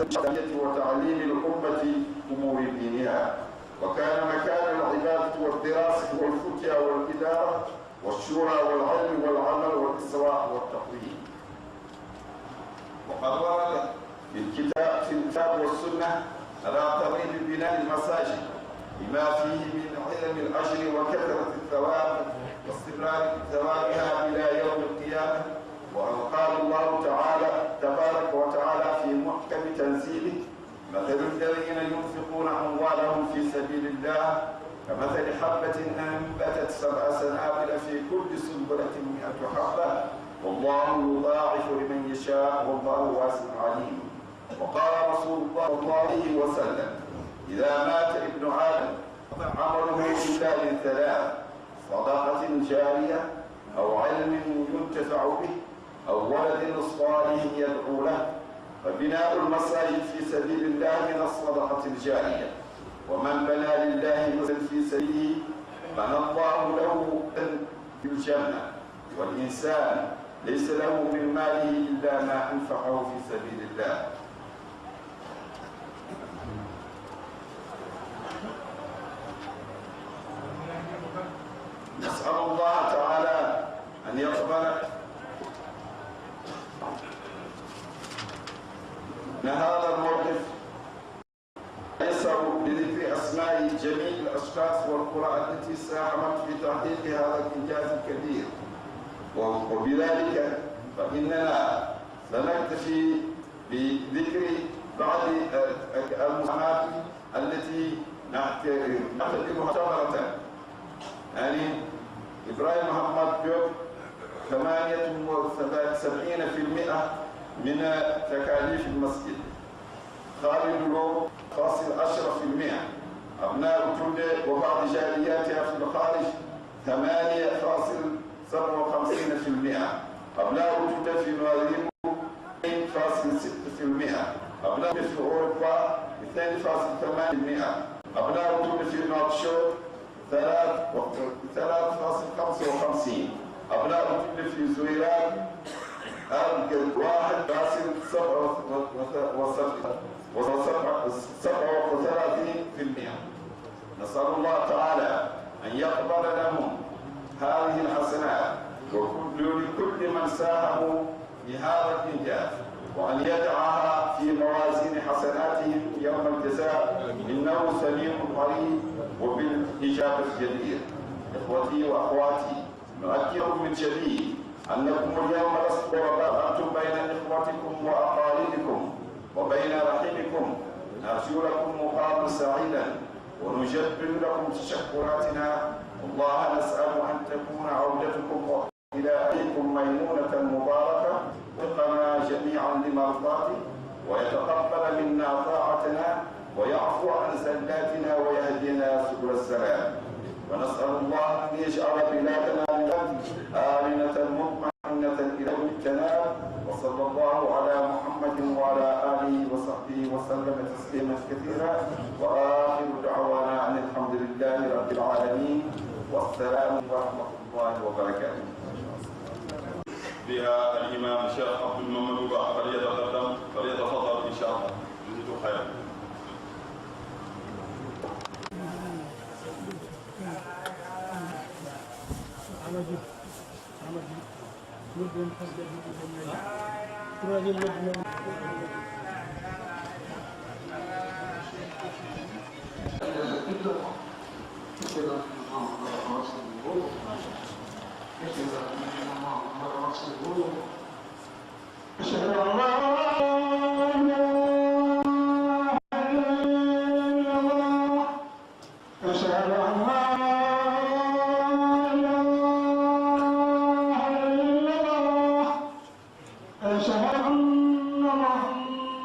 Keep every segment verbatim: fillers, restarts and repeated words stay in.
وتعليم الأمة أمور دينها، وكان مكان العبادة والدراسة والفتيا والإدارة والشورى والعلم والعمل والإصلاح والتقويم. وقد ورد في الكتاب، في الكتاب والسنة على ترغيب بناء المساجد لما فيه من عظم الأجر وكثرة الثواب واستمرار ثوابها إلى يوم القيامة. وقد قال الله تعالى تبارك وتعالى في محكم تنزيله: مثل الذين ينفقون أموالهم في سبيل الله كمثل حبة أنبتت سبع سنابل في كل سنبلة مائة حبة والله يضاعف لمن يشاء والله واسع عليم. وقال رسول الله صلى الله عليه وسلم: إذا مات ابن آدم عمله إلا من ثلاث: صدقة جارية أو علم ينتفع به أو ولد صالح يدعو له. فبناء المساجد في سبيل الله من الصدقة الجارية، ومن بنى لله مسجدا في سبيله بنى الله له بيتا في الجنة، والإنسان ليس له من ماله إلا ما أنفقه في سبيل الله. نسأل الله تعالى أن يقبل من هذا الموقف. يسر بذكر أسماء جميع الأشخاص والقرى التي ساهمت في تحقيق هذا الإنجاز الكبير. و-، وبذلك فإننا سنكتفي بذكر بعض، آه، المساهمات التي نعت-، نعتبرها ثمرة. يعني، إبراهيم محمد جوب، ثمانية وسبعين في المئة من تكاليف المسجد. خالد لو، فاصل عشرة في المئة. أبناء تولي وبعض جالياتها في الخارج، ثمانية فاصل سبعة وخمسين في المئة. أبناء تولي في نواديبو، اثنين فاصل ستة في المئة. أبناء في أوروبا، اثنين فاصل ثمانية في المئة. أبناء تولي في نواكشوط، ثلاث و-، ثلاثة فاصل خمسة وخمسين. أبناء تولي في زويلات، واحد فاصل سبعة وثلاثين في المئة. نسأل الله تعالى أن يقبل لهم هذه الحسنات، وكل، لكل من ساهموا في هذا الإنجاز، وأن يضعها في موازين حسناتهم يوم الجزاء، إنه سميع قريب وبالإجابة جدير. إخوتي وأخواتي، نؤكدكم من جديد أنكم اليوم لستم غرباء، أنتم بين إخوتكم وأقاربكم وبين رحمكم. نرجو لكم مقاما سعيدا ونجدد لكم تشكراتنا. والله نسأل أن تكون عودتكم إلى أهلكم ميمونة مباركة، وفقنا جميعا لمرضاته، ويتقبل منا طاعتنا، ويعفو عن زلاتنا، ويهدينا سبل السلام. ونسأل الله أن يجعل بلادنا من آمنة مطمئنة إلى يوم التناد. وصلى الله على محمد وعلى آله وصحبه وسلم تسليما كثيرا. وآخر دعوانا أن الحمد لله رب العالمين. والسلام ورحمة الله وبركاته. بها الإمام الشيخ عبد الممدوح، فليتقدم، فليتفضل إن شاء الله. جزيتم خيرا. أشهد أن لا إله إلا الله. أشهد أن لا إله إلا الله. أشهد أن محمدا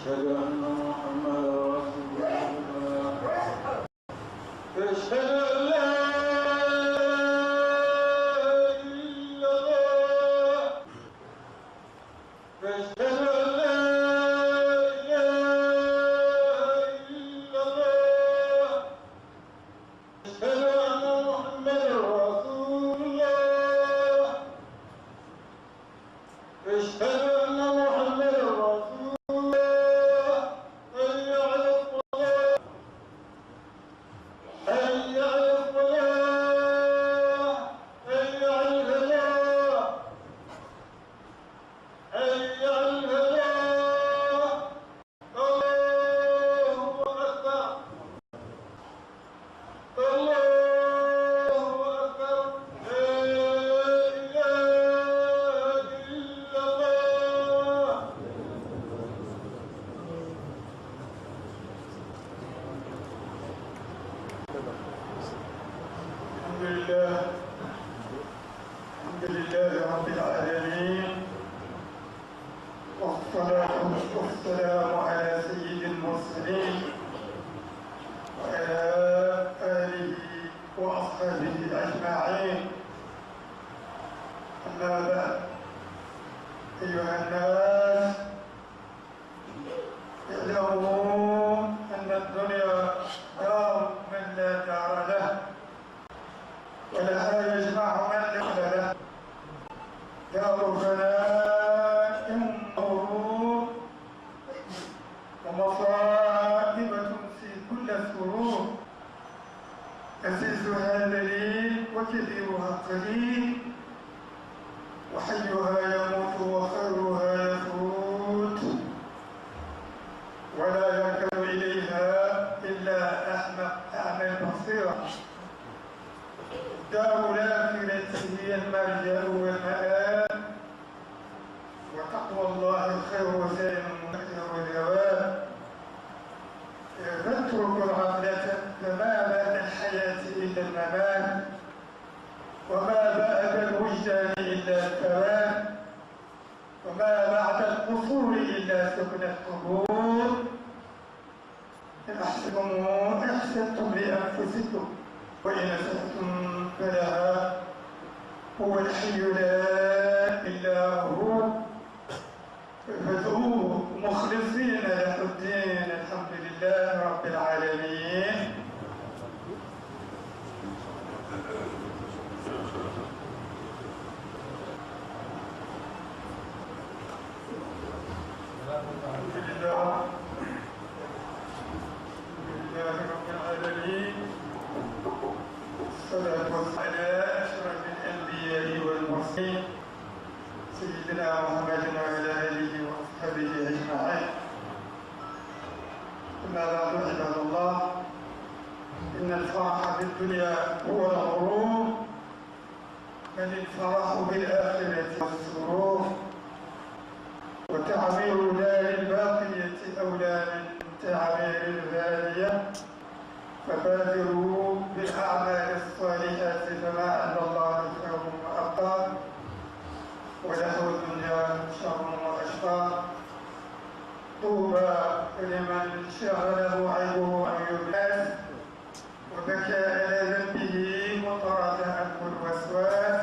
أشهد أن محمدا رسول الله. أشهد أن لا إله إلا الله. أشهد أن لا إله إلا الله. أشهد أن محمدا رسول الله. أشهد أن محمدا رسول الله. حي على الصلاة. حي على الصلاة. حي على الفلاح. حي على الفلاح. الله أكبر. الله أكبر. لا إله إلا الله. الحمد لله. الحمد لله رب العالمين. والصلاة والسلام على سيد المرسلين وعلى آله وأصحابه أجمعين. أما بعد، أيها الناس، اعلموا أن الدنيا دار من لا دار له، ولها يجمع من لا له. دار فناء وغرور، ومصائب تنسي كل سرور. عزيزها ذليل وكبيرها قليل، وحيها يموت وخيرها يفوت، ولا يركن إليها إلا أحمق أعمى بصيرة. دار الآخرة هي المرجع والمآب، وتقوى الله خير زاد وخير زوال. فاتركوا الغفلة، فما بعد الحياة إلا الممات، وما بعد الوجدان إلا الثواب، وما بعد القصور إلا سكن القبور. إن أحسنتم، أحسنتم لأنفسكم، وإن أسأتم فلها. هو الحي لا إله إلا هو، فادعوه مخلصين له الدين. الحمد لله رب العالمين. الحمد لله. الحمد لله رب العالمين. والصلاة والسلام على أشرف الأنبياء والمرسلين، سيدنا محمد وعلى آله وأصحابه أجمعين. أما بعد، عباد الله، إن الفرح بالدنيا هو الغرور، بل الفرح بالآخرة والسرور، وتعمير دار الباقية أولى من تعمير الفانية. فبادروا بالأعمال الصالحات، فما عند الله خير وأبقى، ولهو الدنيا شر وأشقى. طوبى لمن شغله عيبه عن يوم الناس، وبكى على ذنبه وطرد عنه الوسواس.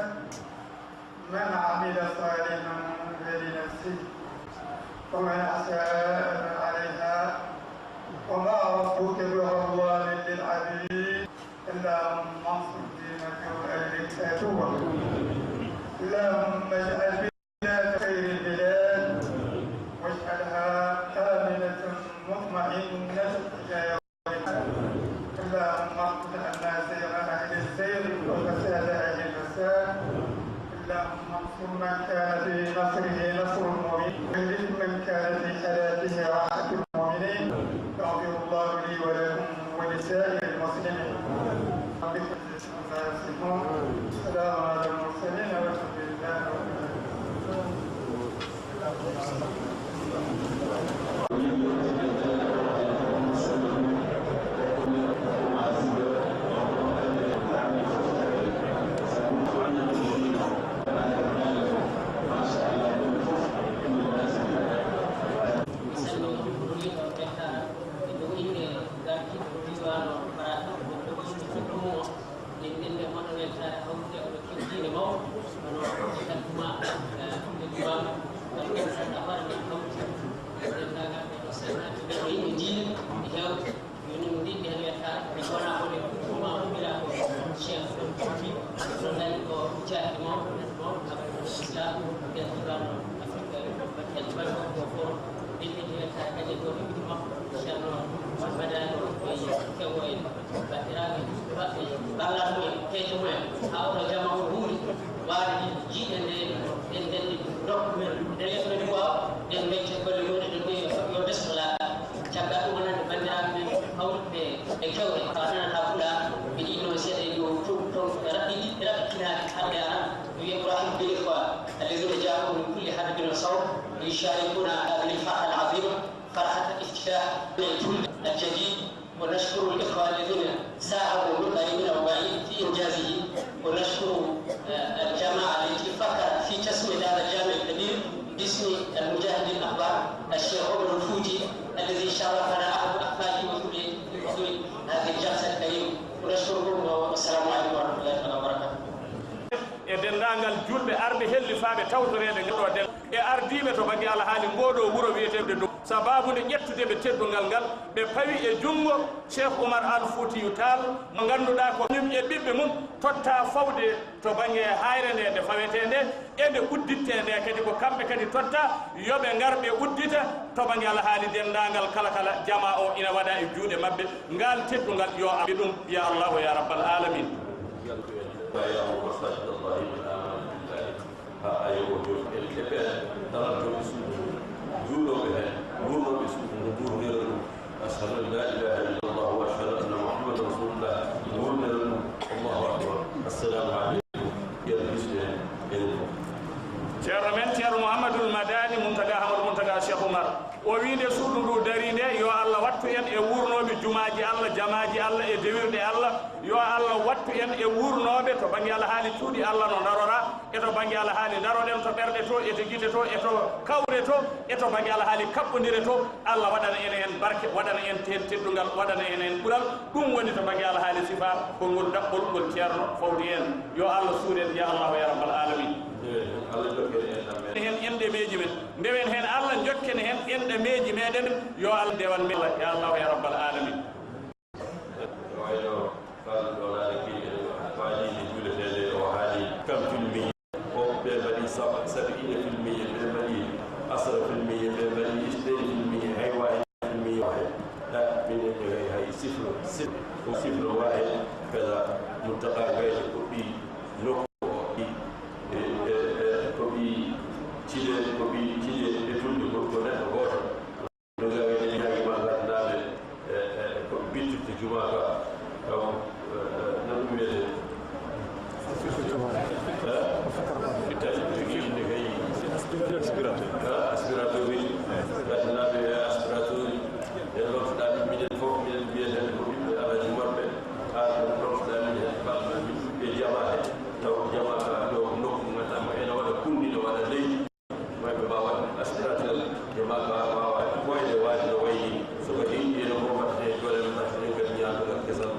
من عمل صالحا فلنفسه، ومن أساء فعليها، وما ربك بظلام للعبيد. اللهم انصر دينك وأذل عدوك. اللهم اجعل بلادنا خير البلاد، واجعلها آمنة مطمئنة إلى يوم الدين. اللهم اقض عنا سير أهل السير وفساد أهل الفساد. اللهم انصر من كان في نصره نصر مبين، واهلك من كان في حياته Haa oɗo jama o wuuri, waade ɗi jiiɗe nde en ndenndi nokku men. Nde yeeso men waaw, en mbecce golle mumen, ɗen ɗo yo, yo ndesto laaɓa. Caggal ɗum, wonande banndiraaɓe men hawruɓe e kewɗe, ka nanata Pulaar, ɓe ɗiɗo seeɗa yo to, to, raɓɓiɗi, raɓɓiɗinaaki hannde ana, yo Ibrahim bil ikhwa, alladhina ja'u min kulli hadabin wa sawb, yusharikuna hadhihi al-farha al-azima, farhat al-iftitah al-jadid. ونشكر الإخوة الذين ساهموا من قريب أو بعيد في إنجازه، ونشكر، آه، الجماعة التي فكرت في تسمية هذا الجامع الكبير باسم المجاهد الأكبر الشيخ عمر الفوتي الذي شرفنا أحد أحفاده وذريته بحضور هذه الجلسة الكريمة، ونشكركم والسلام عليكم ورحمة الله تعالى وبركاته. E denndaangal juulɓe arɓe hellifaaɓe tawtoreede ngal ɗo den, e ardiiɓe to bannge alhaali ngoo ɗoo wuro wiyeteeɓe Dow, sabaabu nde ƴettude ɓe teddungal ngal, ɓe pawi e junngo Cheikh Oumar Al Foutiyou Tall, mo ngannduɗaa ko kañum e ɓiɓɓe mum totta fawde to bannge haayre nde, nde fawetee nde, e nde uddittee nde kadi, ko kamɓe kadi totta yo ɓe ngar ɓe uddita to bannge alhaali denndaangal kala kala. Jamaa o ina waɗa e juuɗe maɓɓe, ngal teddungal yo a ɓe ɗum, ya Allahu ya Rabbal Alamin. يا مساجد الله من آمن بالله. Ha ayo o jooɗi e keɓen talantoɓe suudu, juulooɓe heen, wuurnooɓe suudu, no wuurnira ɗum. أشهد أن لا إله إلا الله وأشهد أن محمدا رسول الله. Wuurnira ɗum. الله أكبر. السلام عليكم. Ceerno men, Ceerno Mouhamadoul Madani Mountaga Amadou Mountaga Cheikh Oumar, o wii nde suudu ndu darii nde, yo Allah wattu en e wuurnooɓe jumaaji Allah, jamaaji Allah e dewirɗe Allah. Yo Allah wattu en e wuurnooɓe to bannge alhaali cuuɗi Allah no ndarora, e to bannge alhaali ndaroɗen to ɓerɗe to, e to gite to, e to kawre to, e to bannge alhaali kaɓɓondire to. Allah waɗana en heen barke, waɗana en heen teddungal, waɗana en heen ɓural. Ɗum woni to bannge alhaali sifa, ko ngol daɓɓol ngol Ceerno fawdi en. Yo Allah suur en, ya Allahu ya Rabbal Alamin. Heen enɗemeeji men, ndewen heen Allah, njokken heen enɗemeeji meɗen. Yo Allah dewan men, ya Allahu ya Rabbal Alamin. Wayno kala ɗo laana kiiɗe waɗiinde juuleteende o haali kam filmiye. Ko ɓe mbaɗi sab-, sabiina filmiye, ɓe mbaɗi asra filmiye, ɓe mbaɗi isnaini filmiye, hay wahi filmiye wahi. Da, minen ɓe hay, hay sifro, sifro, ko sifro wahi. Kala Muntaka Gayta ko ɓii nokku o, ɓii, e, e, e, ko ɓii Cide, ko ɓii Cide e Tulde, ko, ko neɗɗo gooto. No gawe e ñaagi ma ngarnaaɓe, e, e, ko bittirde jumaa ka, taw, e, e, no ɗum wiyetee? E? Tawi ko inde kay. Aspirateur. E, aspirateur uji. Ngarnaaɓe e aspirateur uji. En lomtoɗaa min, minen fof, minen mbiyetee ko ɓiɓɓe Alhaji Umarɓe. Haa ɗum lomtoɗaa min heen, mbaɗ min ɓiɓɓe jamaa he. Taw jamaa ka ɗo nokku ngannduɗaa mo ene waɗa kunndi, no waɗa leydi. Ɓe mbaawa waɗde aspirateur, ɓe mbaawa, mbaawa waɗde koyɗe waɗde no wayi ni. So ko heewi ene fof mbaɗten e doole men, mbaɗten kadi ñaandugal kesal.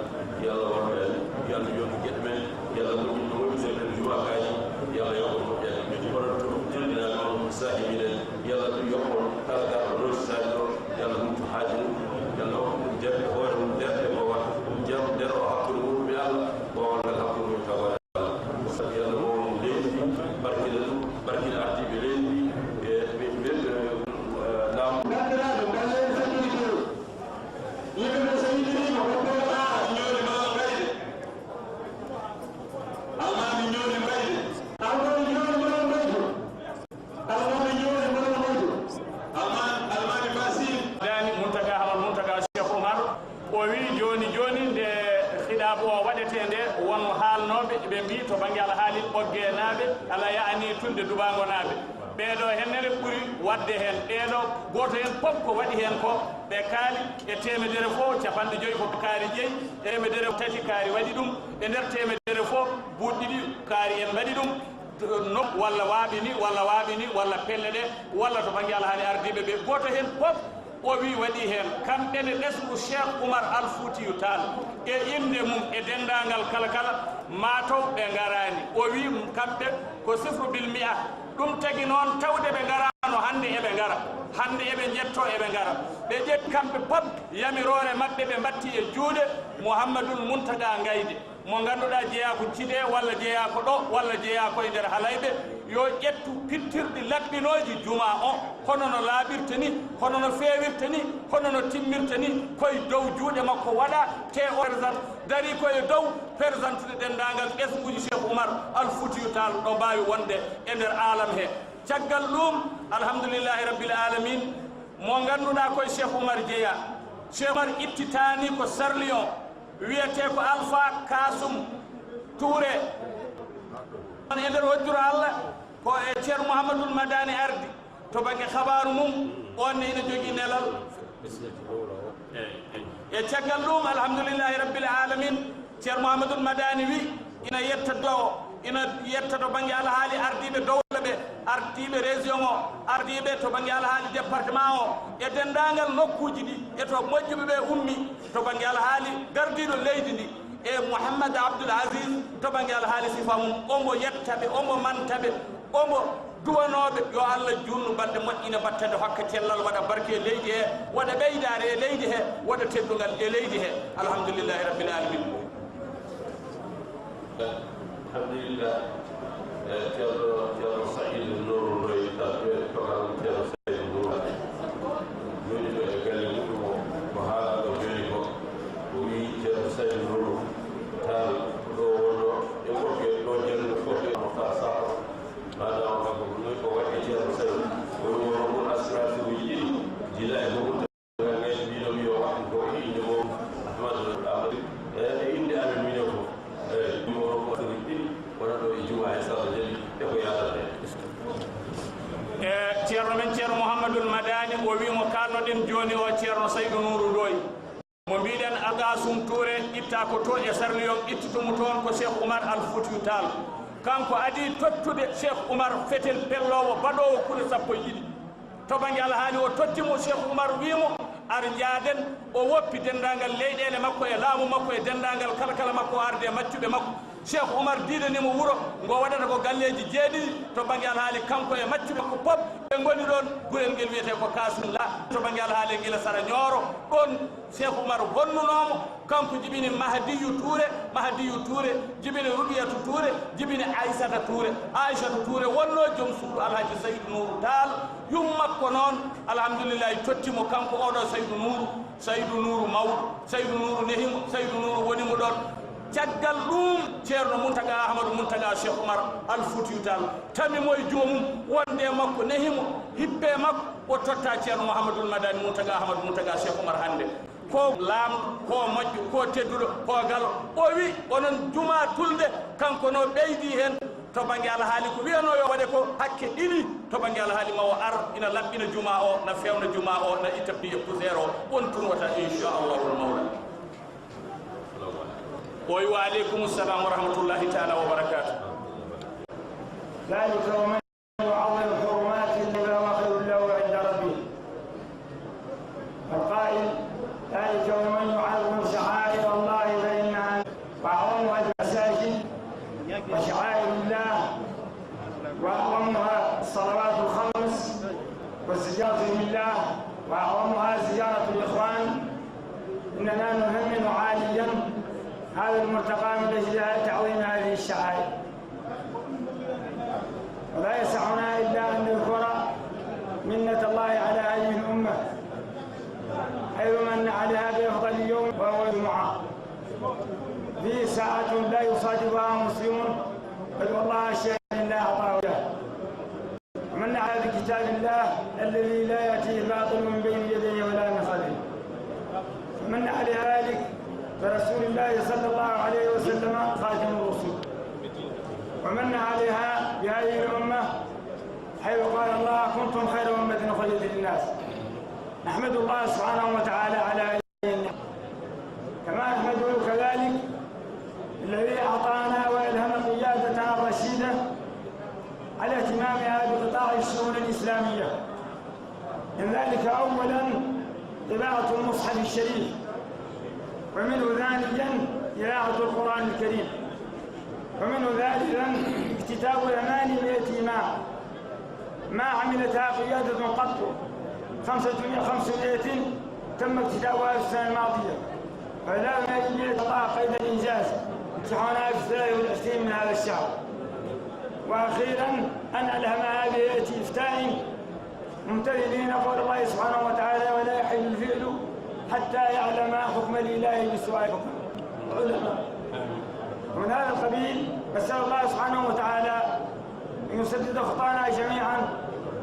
Yo Allah wallu en, yo Allah yontu geɗe men, yo Allah moƴƴin no moƴƴi sen jumakaaji, yo Allah yokku moƴƴaani. Onon fof teddinaaɓe, onon fof saahibiiɗen, yo Allah ɗum yokku on kala garɗo ɗo saaji ɗo, yo Allah humpito haaju mum, yo Allah hokku ɗum jaɓde hoore mum, darde mo waɗa ɗum jam, daro hakkunde mum e Allah, ɓoowal ngal hakkunde mum e tagoore. Sabi Allah wowlin leydi ndi, barkina ɗum, barkina ardiiɓe leydi ndi, e ɓe, ɓe, e, laamu. Banndiraaɓe, mballen sécurité o. Yimɓe ɓe so yiɗiriima, ko ɓe ɓaara, ñooli mbaɗa mbayde. Almaami ñooli mbayde. Almaami ñooli mbaɗa mbayde. Almaami ñooli mbaɗa mbayde. Almaami, Almaami Fasil. Daani Muntaga Hamal Muntaga Cheikh Oumar. O wiyi, jooni jooni, nde khidaabu o waɗetee nde, won haalnooɓe, ɓe mbiyi to bannge alhaali Ɓoggeenaaɓe, alaa, yaani Tulde Dubaangonaaɓe. Ɓeeɗo hennere ɓuri waɗde heen. Ɓeeɗo, gooto heen fof ko waɗi heen ko, ɓe kaali e teemedere fof, capanɗe joyi ko kaari jeyi, teemedere tati kaari waɗi ɗum, e nder teemedere fof, buuɗi ɗiɗi kaari en mbaɗi ɗum, no, walla waaɓi ni, walla waaɓi ni, walla pelle ɗe, walla to bannge alhaali ardiiɓe ɓe. Gooto heen fof, o wi waɗi heen, kamɓe ne ɓesngu Cheikh Oumar Al Foutiyou Tall, e innde mum, e denndaangal kala kala, mataw ɓe ngaraani. O wi kamɓe ko sifru bil mi'a, ɗum tagi noon tawde ɓe ngaraano, hannde eɓe ngara. Hannde eɓe njetto, eɓe ngara. Ɓe ƴetti kamɓe pop yamiroore maɓɓe, ɓe mbatti e juuɗe Muhammadul Muntaga Ngayde, mo ngannduɗaa jeyaa ko Cide, walla jeyaa ko ɗo, walla jeyaa ko e nder Halayɓe. Yo ƴettu pittirɗi laɓɓinooji jumaa o, hono no laaɓirta ni, hono no feewirta ni, hono no timmirta ni, koye dow juuɗe makko waɗa, te o présente, darii ko e dow présentude denndaangal ɓesnguuji Cheikh Oumar Al Foutiyou Tall ɗo mbaawi wonde e nder aalam he. Caggal ɗum, alhamdulillahi rabbil alamin, mo ngannduɗaa koye Cheikh Oumar jeyaa. Cheikh Oumar ittitaani ko Sarlion, wiyetee ko Alpha Kasum Touré. On e nder hojjuru Allah, ko e Ceerno Mouhamadoul Madani ardi, to bannge habaaru mum, on ne ina jogii nelal. E caggal ɗum, alhamdulillahi rabbil alamin, Ceerno Mouhamadoul Madani wi, ina yetta do, ina yetta to bannge alhaali ardiiɓe dowla ɓe, ardiiɓe région o, ardiiɓe to bannge alhaali département o, e denndaangal nokkuuji ɗi, e to moƴƴuɓe ɓe ummi, to bannge alhaali gardiiɗo leydi ndi, e Mouhammad Abdoul Aziz, to bannge alhaali sifa mum, omo yetta ɓe, omo manta ɓe, omo duwanooɓe, yo Allah juutnu balɗe moƴƴina battane, hokka cellal, waɗa barke e leydi he, waɗa ɓeydaare e leydi he, waɗa teddungal e leydi he. Alhamdulillahi rabbil alamin. Alhamdulillah. Eh, Ceerno, Ceerno Saïd Nourou Ndoye, tawi togal Ceerno Saïd Nourou. Joni ɗo e galle muɗum o, ko haalaa ɗo joni ko, o wi Ceerno Saïd Nourou Tall, ko ɗo wonno e Ɓokke, ɗo janngo Ɓokke, Mofta Sakho. Maadaama kanko ko ɗum ko waɗi Ceerno Saïd, o wi wonno ɗum aspiratiuji ɗiɗi, jila e Mouhamadoul Ngaye, mino wi o waɗi ko e innde mum Ahmad Amadou, e, e innde amen mino fof. Eyi, ɗum o ko ɗum ɗiɗi, wona ɗo e juma e salla jali, e ko yaadata hen. E, Ceerno men Ceerno Mouhamadoul Madani, o wi mo kalnoɗen joni o, Ceerno Saïdou Nourou Ndoye. Mo mbiɗen Algasum Touré, itta ko to e Sarlion, ittutumo toon ko Cheikh Oumar Al Foutiyou Tall. Kanko adi tottude Cheikh Oumar fetel pelloowo baɗoowo kure sappo e ɗiɗi. To bannge alhaali o totti mo, Cheikh Oumar wi mo, ar njaaden. O woppi denndaangal leyɗeele makko e laamu makko e denndaangal kala kala makko, o arde e maccuɓe makko. Cheikh Oumar diidani mo wuro ngo waɗata ko galleeji jeeɗiɗi to bannge alhaali, kanko e maccuɓe makko pop ɓe ngoni ɗoon. Gurel ngel wiyetee ko Kasum La, to bannge alhaali e Ngila Sara Ñooro. Ɗoon Cheikh Oumar wonnunoo mo, kanko jibini Mahdiyu Touré, Mahdiyu Touré jibini Ruɓiyatu Touré, jibini Aysata Touré. Aysata Touré wonnoo joom suudu Alhaji Saïdou Nourou Tall, yum makko noon, alhamdulillahi, totti mo kanko oɗo Saïdou Nourou. Saïdou Nourou mawɗo, Saïdou Nourou nehi mo, Saïdou Nourou woni mo ɗoon. Caggal ɗum, Ceerno Mountaga Ahmadou Mountaga Cheikh Oumar Al Foutiyou Tall tami mo e joomum, wonde e makko, nehi mo, hippe e makko, o totta Ceerno Mouhamadoul Madani Mountaga Ahmadou Mountaga Cheikh Oumar hannde. Ko laamɗo, ko moƴƴo, ko tedduɗo, ko galo. O wi, onon juma tulde, kanko no ɓeydi heen. To bannge alhaali ko wiyanoo yo waɗe ko, hakke ɗiɗi to bannge alhaali ma o ar, ina laɓɓina juma o, na fewna juma o, na itta piye poussière o, on tun wata, inchallahu mawla. O wi, wa aleykum salam wa rahmatullahi taala wa barakatuh. ذلك ومن يعظم حرمات الله فهو خير له عند ربه. القائل: ذلك ومن يعظم شعائر الله فإنها، وأعظمها المساجد وشعائر الله، وأعظمها الصلوات الخمس والزيارة لله، وأعظمها زيارة الإخوان. إننا نهمل عاليا هذا المرتقى من أجل تعظيم هذه الشعائر. ولا يسعنا إلا أن نذكر منة الله على هذه الأمة، حيث من عليها بأفضل يوم وهو الجمعة. فيه ساعة لا يصادفها مسلم، بل والله شيء لا أعطاه له. ومن على بكتاب الله الذي لا يأتيه الباطل من بين يديه ولا من خلفه. ومن على ذلك برسول الله صلى الله عليه وسلم خاتم الرسل. ومن عليها بهذه الأمة، حيث قال الله: كنتم خير أمة أخرجت للناس. نحمد الله سبحانه وتعالى على هذه النعمة. كما نحمده كذلك الذي أعطانا وألهم قيادتنا الرشيدة على اهتمامها بقطاع الشؤون الإسلامية. من ذلك أولا طباعة المصحف الشريف، ومنه ثانيا قراءة القرآن الكريم، ومنه ثالثا اكتتاب ثمانمائة إمام ما عملتها قيادة قط، خمسمائة وخمسمائة تم اكتتابها في السنة الماضية، فلا يجب أن يتقاطع قيد الإنجاز امتحانات الثالث والعشرين من هذا الشهر. وأخيرا، أن ألهم هذه التي إفتاء ممتثلين قول الله سبحانه وتعالى: "ولا يحل الفعل حتى يعلم حكم الإله بسؤال العلماء". ومن هذا القبيل، نسأل الله سبحانه وتعالى أن يسدد خطانا جميعا،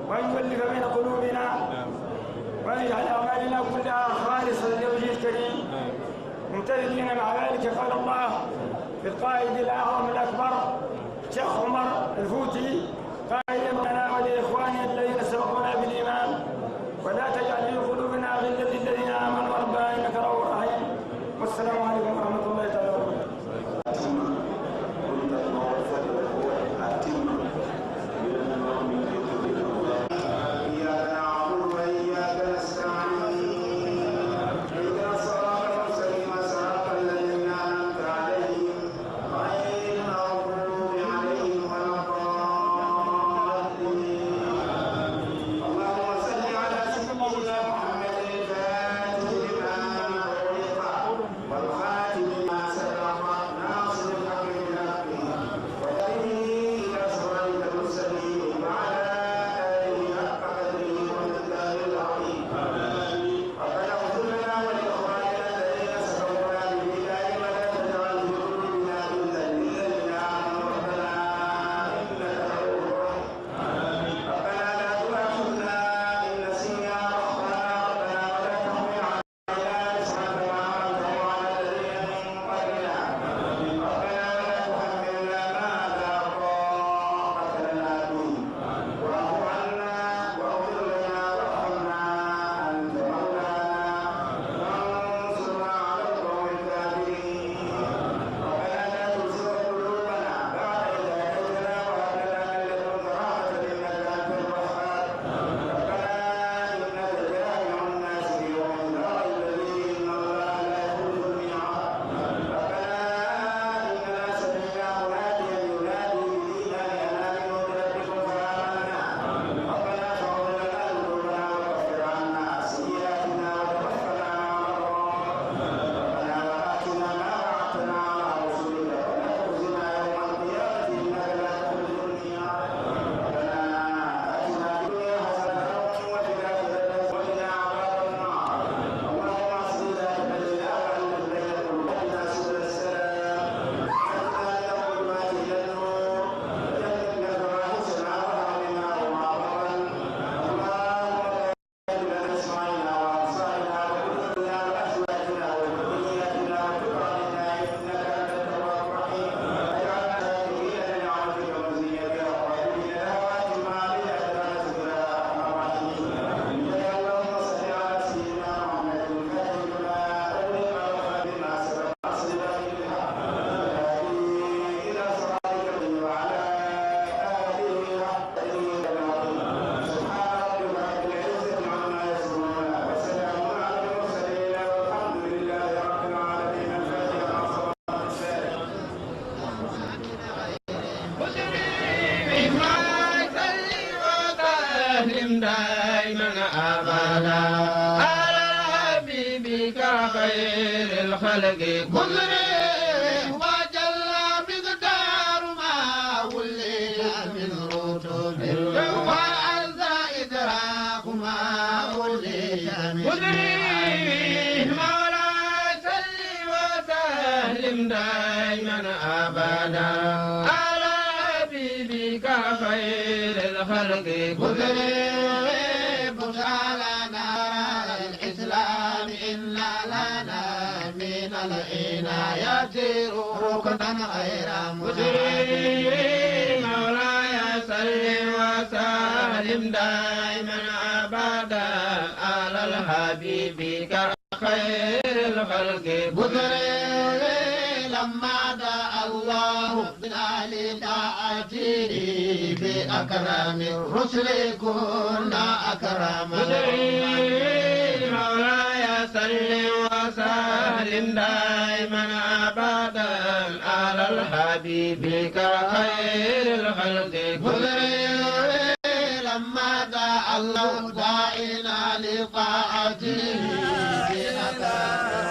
وأن يؤلف بين قلوبنا، وأن يجعل أعمالنا كلها خالصة لوجهه الكريم، ممتثلين مع ذلك قول الله في القائد الأعظم الأكبر، شيخ عمر الفوتي، قائلا لنا ولإخواننا الذين سبقونا بالإيمان: "ولا تجعل في قلوبنا غلا للذين آمنوا ربنا إنك رؤوف رحيم". والسلام عليكم ورحمة الله تعالى وبركاته. إياك نعبد وإياك نستعين. اهدنا الصراط المستقيم، صراط الذين أنعمت عليهم، غير المغضوب عليهم ولا الضالين. اللهم صل على سيدنا محمد الفاتح لما أغلق والخاتم لما سبق ناصر الحق بالحق والهادي إلى صراطك المستقيم وعلى آله حق قدره ومقداره العظيم. ربنا اغفر لنا ولإخواننا الذين سبقونا بالإيمان ولا تجعل في قلوبنا غلا للذين آمنوا ربنا إنك رؤوف رحيم. ربنا لا تؤاخذنا إن نسينا أو أخطأنا. ربنا ولا تحمل علينا إصرا كما حملته على الذين من قبلنا. ربنا ولا تحملنا ما لا طاقة لنا به. واعف عنا واغفر لنا وارحمنا أنت مولانا فانصرنا على القوم الكافرين. ربنا لا تزغ قلوبنا بعد إذ هديتنا وهب لنا من لدنك رحمة إنك أنت الوهاب. ربنا إنك جامع الناس ليوم لا ريب فيه إن الله لا يخلف الميعاد. ربنا إننا سمعنا مناديا ينادي بالإيمان أن آمنوا بربكم فآمنا. ربنا فاغفر لنا ذنوبنا وكفر عنا سيئاتنا وتوفنا مع الأبرار. ربنا وآتنا ما وعدتنا على رسلك ولا تخزنا يوم القيامة إنك لا تخلف الميعاد. ربنا آتنا في الدنيا حسنة وفي الآخرة حسنة وقنا عذاب النار. اللهم أصلح ذات بيننا وألف بين قلوبنا سبل السلام. أخرجنا من الظلمات إلى النور. وجنبنا الفواحش ما ظهر منها وما بطن. اللهم بارك لنا في أسماعنا وأبصارنا وقلوبنا وأزواجنا وذرياتنا وتب علينا إنك أنت التواب الرحيم. واجعلنا شاكرين لنعمتك مزينين بها طالبين لها وأتم علينا بها نصرك يا أرحم الراحمين. اللهم صل على سيدنا محمد الفاتح لما أغلق والخاتم لما سبق ناصر الحق بالحق والهادي إلى صراطك المستقيم وعلى آله حق قدره ومقداره العظيم. سبحان ربك رب العزة عما يصفون وسلام على المرسلين والحمد لله رب العالمين. الفاتحة. وسلم دائما أبدا على حبيبك خير الخلق كله وجل مقدار ما ولي من رتب وأعز إدراك ما ولي من قدره. مولاي صل وسلم دائما أبدا على حبيبك خير الخلق كله. بشرى لنا الإسلام إن لنا من العناية ركنا غير متعدي. مولاي صل وسلم دائما أبدا على الحبيب خير الخلق. بشرى لما دعا الله بنا لطاعته بأكرم الرسل كنا أكرم. مولاي صل وسلم دائما أبدا على الحبيب خير الخلق. لما دعا الله داعينا لطاعته بأداء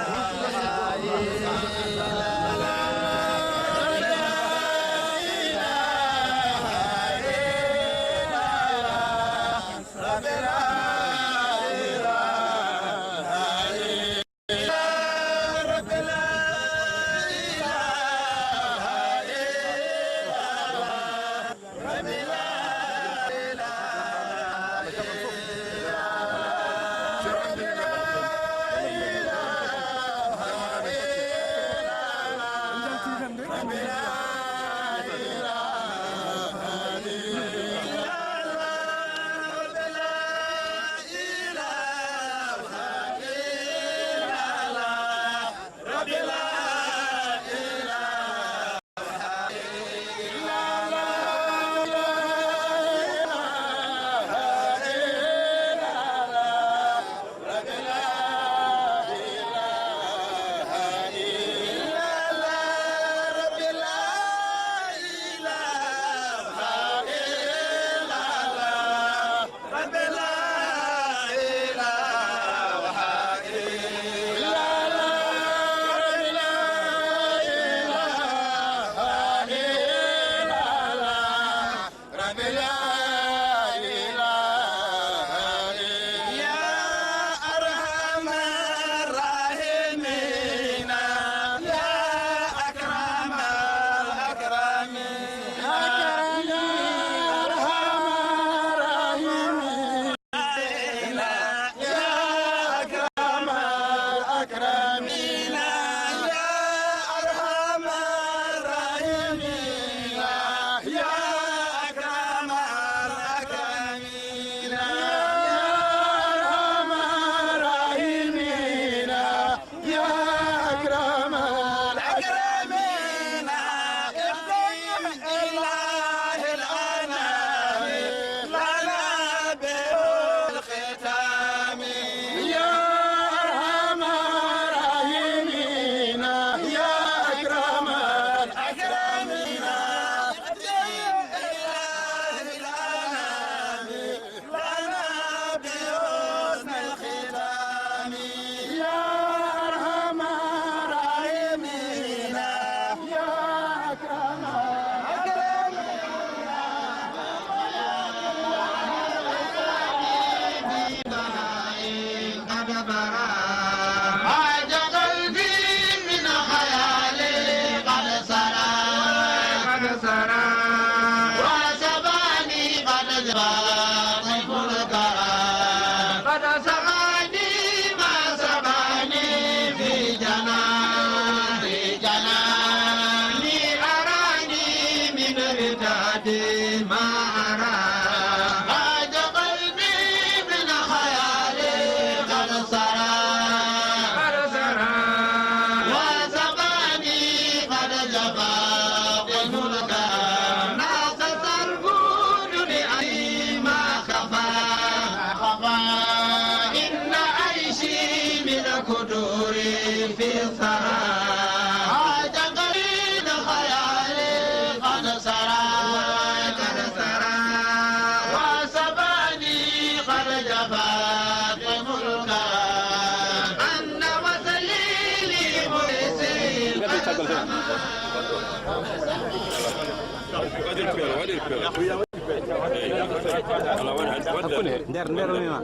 Nder, nder, mi ma.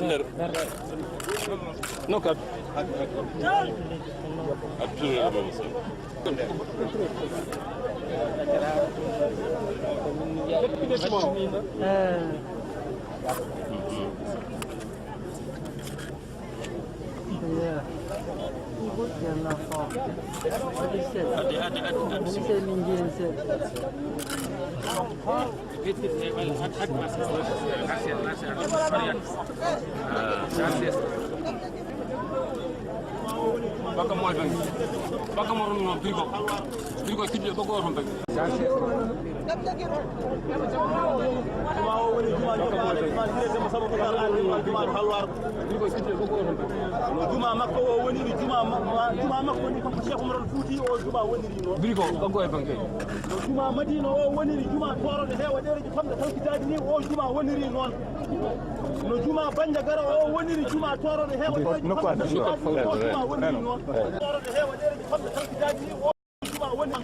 Nder. No, kab. Bakka mo tan. Bakka mo ɗum noon, birigo. Birigo, sidde, bakka o tan tan. Juma o woni juma, juma, juma, juma, juma, juma, juma, halwar. Birigo, sidde, bakka o tan tan. Juma makko o woniri juma ma-, ma-, juma makko ni kanko Cheikh Oumar Al Fouti, o juma woniri noon. Biri ko kanko e banque. No juma Madina o woniri juma tooroɗo heewa ɗereji famɗa tawkitaaji ni, o juma woniri noon. No juma Bandiagara o woniri juma tooroɗo heewa ɗereji famɗa tawkitaaji ni, o juma woniri noon. Tooroɗo heewa ɗereji famɗa tawkitaaji ni, o juma woni.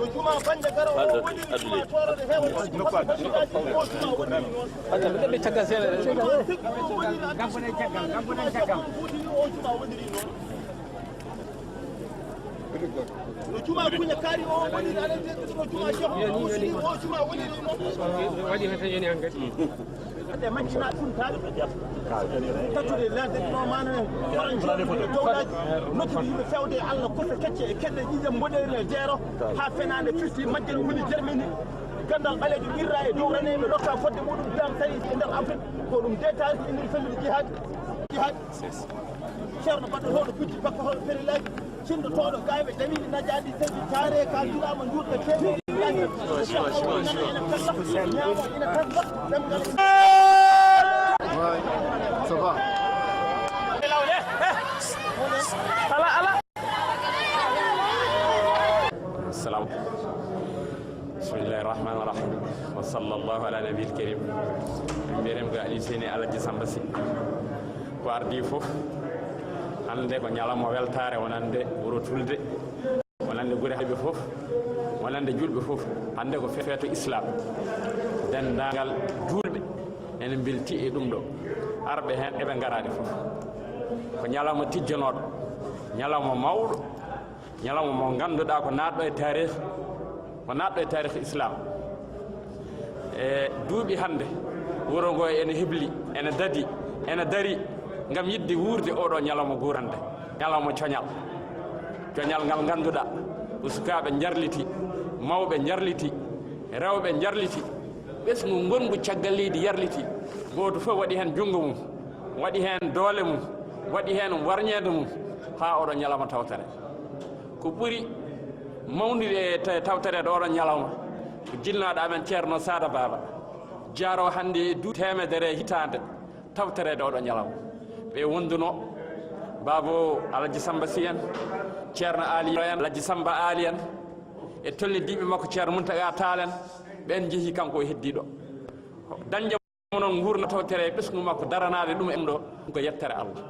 No juma Bandiagara o woniri juma tooroɗo heewa ɗereji famɗa tawkitaaji ni, o juma woniri noon. Ɓe caggal seeɗa. Juma Sekki o woniri Gambo ɗen caggal, Gambo ɗen caggal. Fouti ni, o juma woniri noon. No juma Kuña Kaari o woniri, aɗa anndi, no juma Cheikh Oumar Fouti ni, o juma woniri noon. Waɗi heen tan yani hankadi. Ɓe majjinaa ɗum taali. Tatude ladde ɗo maana en. Kono jooɗi dowlaaji, noddude yimɓe fewde e Allah, kosa kecce e keɗɗe ƴiiƴam mboɗeeri e jeero. Haa fenaande firti majjal woni Germany. Ganndal ɓaleejo qirra e dow raneeɓe rokka fodde muɗum dam tawi e nder Afrique. Ko ɗum detail ko inniri fellude jihad. Jihad. Ceerno baɗɗo hoɗo gujji bakka hoɗo perelaaji. Cinndotooɗo gayɓe damiɗi najaaɗi tawi taare ka julaama njuurka teemeɗi. Ina fella, ñaama ina fella, ɗemngal. Ouais, ça va. Ala, ala. Salam. Bismillahi rahmani rahim. Wa sallallahu ala nabiyil karim. Min mbiyetee ko Aliou Seyni Alhaji Samba Sy. Ko ardii fof, hannde ko ñalawma weltaare wonande wuro Tulde, wonande gure hayɓe fof, wonande juulɓe fof. Hannde ko feeto Islam. Denndaangal juulɓe ene mbelti e ɗum ɗo. Arɓe heen eɓe ngaraade fof. Ko ñalawma tijjanooɗo, ñalawma mawɗo, ñalawma mo ngannduɗaa ko naatɗo e taarih, ko naatɗo e taarih Islam. E duuɓi hannde, wuro ngo ene hebli, ene dadi, ene dari ngam yiɗde wuurde oɗo ñalawma guurande, ñalawma coñal. Coñal ngal ngannduɗaa ko sukaaɓe njarliti, mawɓe njarliti, rewɓe njarliti, ɓesngu ngongu caggal leydi yarliti. Gooto fof waɗi heen junngo mum, waɗi heen doole mum, waɗi heen warñeede mum, haa oɗo ñalawma tawtere. Ko ɓuri mawnude e ta-, tawtoreede oɗo ñalawma, ko jinnaaɗo amen Ceerno Saada Baaba, jaaroo hannde e duuɓi teemedere hitaande tawtoreede oɗo ñalawma. Ɓe wondunoo Baabo Alhaji Samba Sy en, Ceerno Aali en, Alhaji Samba Aali en, e tolnidiiɓe makko Ceerno Muntaga Taal en, ɓeen njehi kanko o heddii ɗo. Dañde mo noon nguurna tawtere e ɓesngu makko daranaade ɗum e ɗum ɗo, ɗum ko yettere Allah.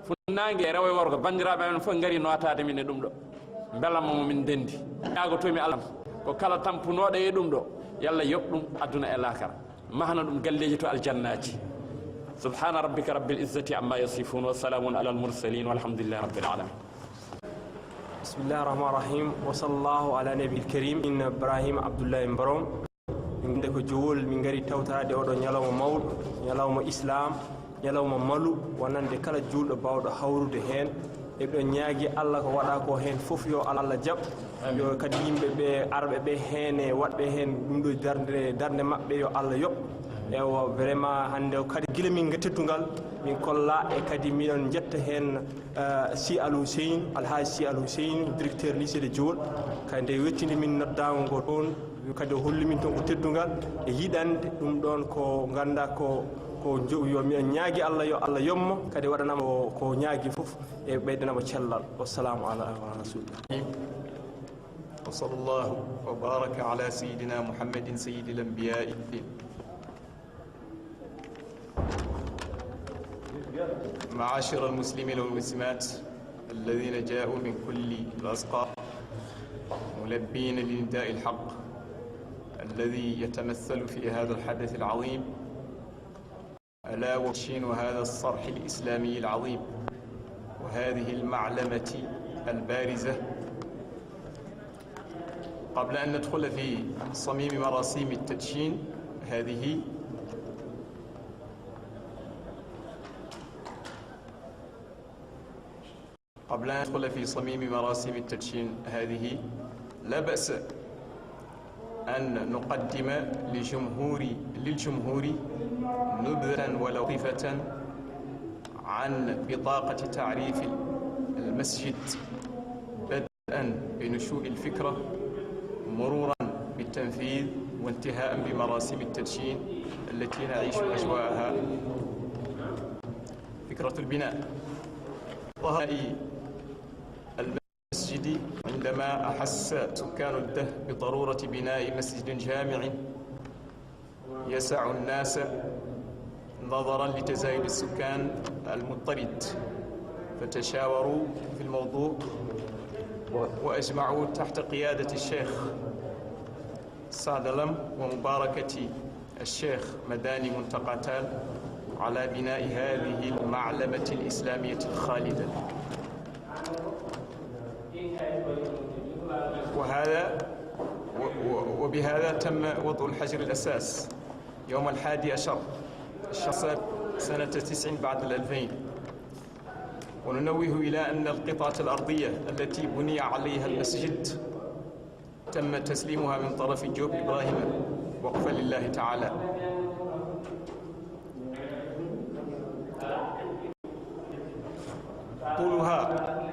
Funnaange e rewo e worgo, banndiraaɓe amen fof ngari nootaade min e ɗum ɗo. Mbelamma mo min ndenndi. Ñaagotoomi Allah ko kala tampunooɗo e ɗum ɗo, yo Allah yoɓ ɗum aduna e laakara. Mahna ɗum galleeji to aljannaaji. Subhaana rabbika rabbil izzati amma yasifun wa salaamun alal mursalin walhamdulillahi rabbil alamin. Bismillahi rahmani rahim. Wa sallallahu ala nabil karim. Inna Ibrahima Abdullahi Mbarom. Min nde ko jowol, min ngari tawtaade oɗo ñalawma mawɗo, ñalawma Islam, ñalawma malu, wonande kala juulɗo baawɗo hawrude heen. Eɗo ñaagi Allah ko waɗa ko heen fof yo Allah jaɓ. Yo kadi yimɓe ɓe arɓe ɓe heen e waɗɓe heen ɗum ɗo darnde, darnde maɓɓe yo Allah yoɓ. Ewa, vraiment hannde o kadi gila min nge teddungal, min kolla e kadi miɗon njetta heen, eh, Sy Al Hussein, Alhaji Sy Al Hussein, directeur lycée de Jool. Kadi nde wettinde min noddaango ngo toon, kadi o holli min toon ko teddungal e yiɗande ɗum ɗoon ko ngannda ko, ko jo-, yo miɗon ñaagi Allah yo Allah yoɓ mo, kadi waɗanamo ko, ko ñaagi fof e ɓeydanamo cellal. Wassalamu ala rasulillah. وصلى الله وبارك على سيدنا محمد سيد الأنبياء. معاشر المسلمين والمسلمات الذين جاءوا من كل الأصقاع ملبين لنداء الحق الذي يتمثل في هذا الحدث العظيم، ألا وشين هذا الصرح الإسلامي العظيم وهذه المعلمة البارزة. قبل أن ندخل في صميم مراسيم التدشين هذه، قبل أن ندخل في صميم مراسيم التدشين هذه، لا بأس أن نقدم لجمهور، للجمهور نبذة ولطيفة عن بطاقة تعريف المسجد، بدءا بنشوء الفكرة، مرورا بالتنفيذ، وانتهاء بمراسيم التدشين التي نعيش أجواءها. فكرة البناء. ظهر المسجد عندما أحس سكان الدة بضرورة بناء مسجد جامع يسع الناس نظرا لتزايد السكان المضطرد، فتشاوروا في الموضوع وأجمعوا تحت قيادة الشيخ سعد لم ومباركة الشيخ مداني منتقى تال على بناء هذه المعلمة الإسلامية الخالدة. وهذا و-، و-، وبهذا تم وضع الحجر الأساس يوم الحادي عشر شهر سنة تسع بعد الألفين. وننوه إلى أن القطعة الأرضية التي بني عليها المسجد تم تسليمها من طرف جوب إبراهيم وقفا لله تعالى. طولها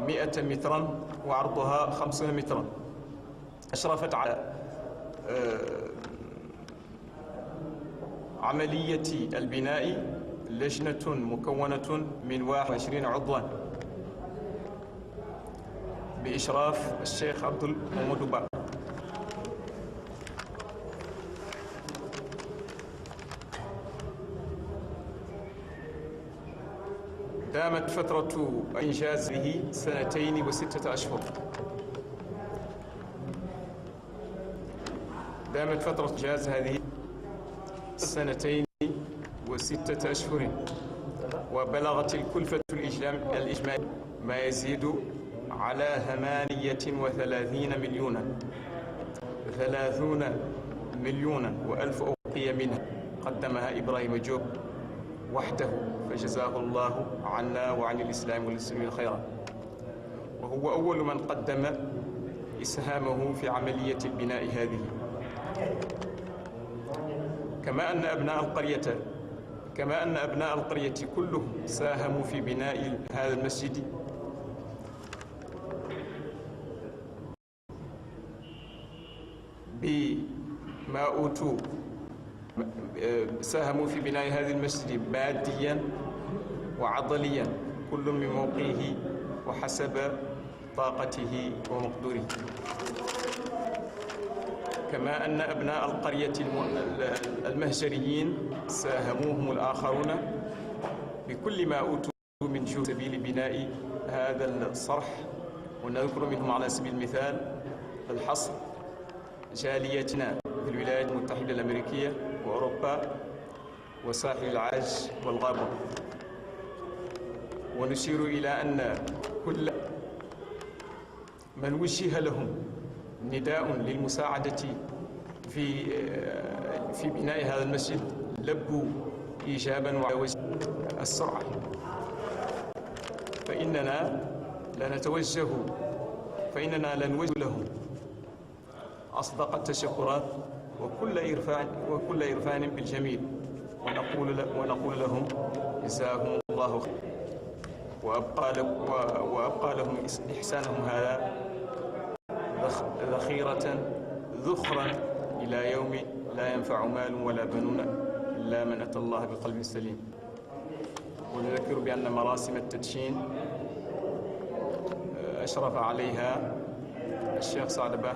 مئة مترا وعرضها خمسون مترا. أشرفت على، آه، عملية البناء لجنة مكونة من واحد وعشرين عضوا بإشراف الشيخ عبد المحمود با. دامت فترة إنجازه سنتين وستة أشهر. دامت فترة إنجاز هذه سنتين وستة أشهر، وبلغت الكلفة الإجلام-، الإجمالية ما يزيد على ثمانية وثلاثين مليونا، ثلاثون مليونا وألف أوقية منها قدمها إبراهيم جوب وحده، فجزاه الله عنا وعن الإسلام والمسلمين خيرا. وهو أول من قدم إسهامه في عملية البناء هذه. كما أن أبناء القرية، كما أن أبناء القرية كلهم ساهموا في بناء هذا المسجد بما أوتوا، ساهموا في بناء هذا المسجد ماديا وعضليا، كل من موقعه وحسب طاقته ومقدوره. كما أن أبناء القرية الم-، المهجريين ساهموهم الآخرون بكل ما أوتوا من جهد سبيل بناء هذا الصرح، ونذكر منهم على سبيل المثال الحصر جاليتنا في الولايات المتحدة الأمريكية وأوروبا وساحل العاج والغابة. ونشير إلى أن كل من وجه لهم نداء للمساعدة في، في بناء هذا المسجد لبوا إيجابا وعلى وجه السرعة، فإننا لنتوجه، فإننا لنوجه لهم أصدق التشكرات وكل عرفان، وكل عرفان بالجميل، ونقول ل-، ونقول لهم: جزاكم الله خيرا، وأبقى لك-، و-، وأبقى لهم إس-، إحسانهم هذا ذخ-، ذخيرة، ذخرا إلى يوم لا ينفع مال ولا بنون إلا من أتى الله بقلب سليم. ونذكر بأن مراسم التدشين، آه، أشرف عليها الشيخ سعد باه،